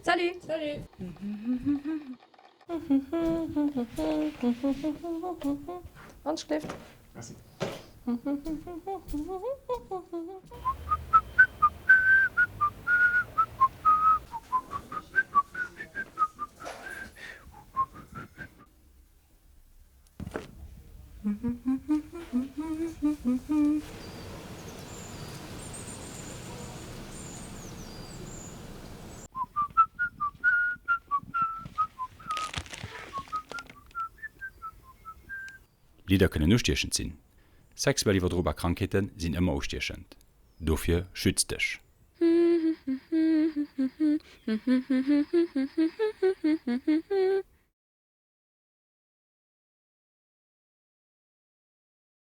Salut! Salut! Handschrift. Merci. Lidder kënnen ustiechend sinn. Sexuell iwwerdrobar Krankheete sinn ëmmer ustiechend. Dofir schütz dech!